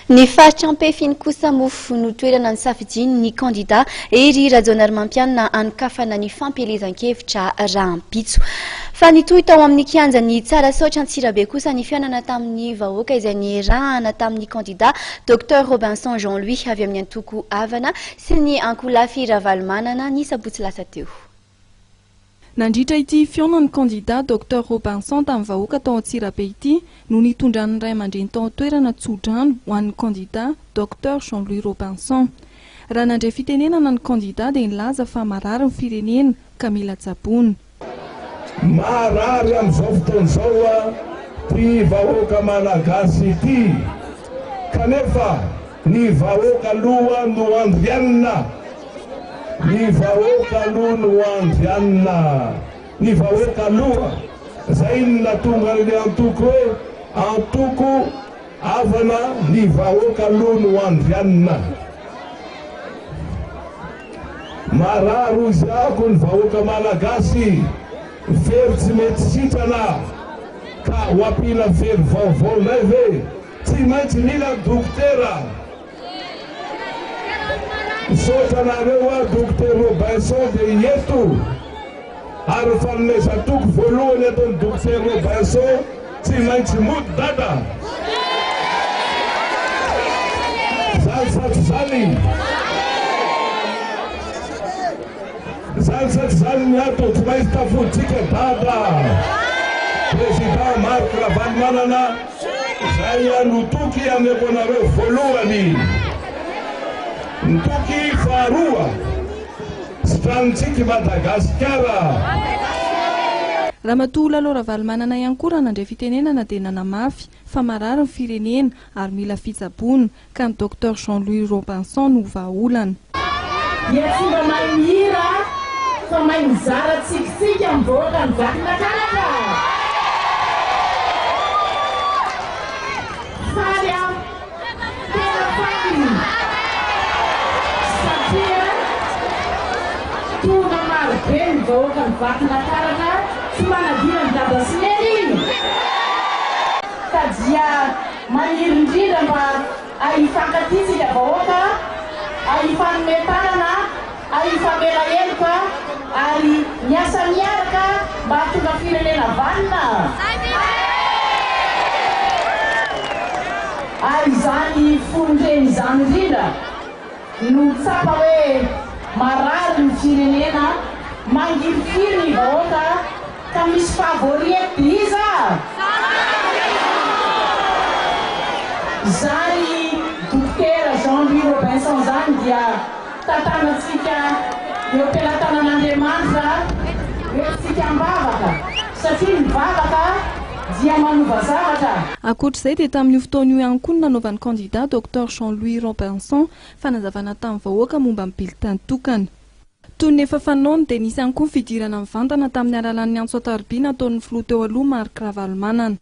Ny faritra Ampefy iny kosa moa no toerana nisafidian'ny kandida Hery Rajaonarimampianina hanokafana ny fampielezan-kevitra rahampitso. Fa nitohy tao amin'ny kianjan'i Tsarasaotra Antsirabe kosa ny fihaonana tamin'ny vahoaka izay niarahana tamin'ny kandida Docteur Robinson Jean Louis avy amin'ny antoko Avana sy ny ankolafy Ravalomanana ny sabotsy lasa teo. Nandritra ity fihaonan'ny kandida Docteur Robinson tamin'ny vahoaka tao Antsirabe ity no nitondran'ny ray aman-dreny tao an-toerana tso-drano ho an'ny kandida Docteur Jean Louis Robinson. Raha nandray fitenenana ny kandida dia nilaza fa marary ny firenena ka mila tsaboina. Marary amin'izao fotoana izao ity vahoaka Malagasy ity kanefa Ny vahoaka aloha no andrianina Ny vahoaka aloha no andrianina Ny vahoaka aloha Zay no nahatonga an'ilay antoko hoe antoko havana Ny vahoaka aloha no andrianina Marary hoy zako ny vahoaka Malagasy Fery tsy mety sitrana Ka ho ampiana fery vaovao indray ve? Tsy maintsy mila dokotera. Misaotra anareo aho Dokotera Robinson dia eto ary ny fanomezan-toky voalohany ataon'i Dokotera Robinson tsy maintsy mody dada. Zany sa tsy zany? Zany sa tsy zany ny ato? Tsy maintsy tafoditsika dada. Président Marc Ravalomanana. Izay no toky ameko anareo voalohany. Ny toky faharoa, sitranintsika i Madagasikara. Ramatoa Lalao Ravalomanana ihany koa raha nandray fitenenana dia nanamafy fa marary ny firenena ary mila fitsaboana ka ny Docteur Jean Louis Robinson no vahaolana. Dia tsy mba mahay mihira fa mahay mizara tsikitsiky amin'ny vahoakan'i Vakinankaratra. Faly aho, tena faly satria tonga marobe ny vahoakan'i Vakinankaratra tsy manadino an'i Dada sy Neny. Ka dia maniry indrindra mba Hifankatia tsika vahoaka, hifanome tanana, hifamela heloka ary miasa miaraka mba hahatonga firenena vanona. Ary izany fon-dreny izany indrindra no tsapa hoe marary ny firenena, mangirifiry ny vahoaka ka misy favori eto dia iza? Izany Dokotera Jean Louis Robinson izany dia tantanantsika eo am-pelatanan'Andriamanitra, hoentintsika am-bavaka satria ny vavaka dia manova zavatra. Ankoatra izay dia tamin'io fotoana io ihany koa no nanaovan'ny kandida Docteur Jean Louis Robinson fanazavana tamin'ny vahoaka momba ny bulletin tokana. Toy ny efa fanaony dia nisy ihany koa ny fidirana mivantana tamin'ny alalan'ny antso an-tarobia nataon'ny filoha teo aloha Marc Ravalomanana.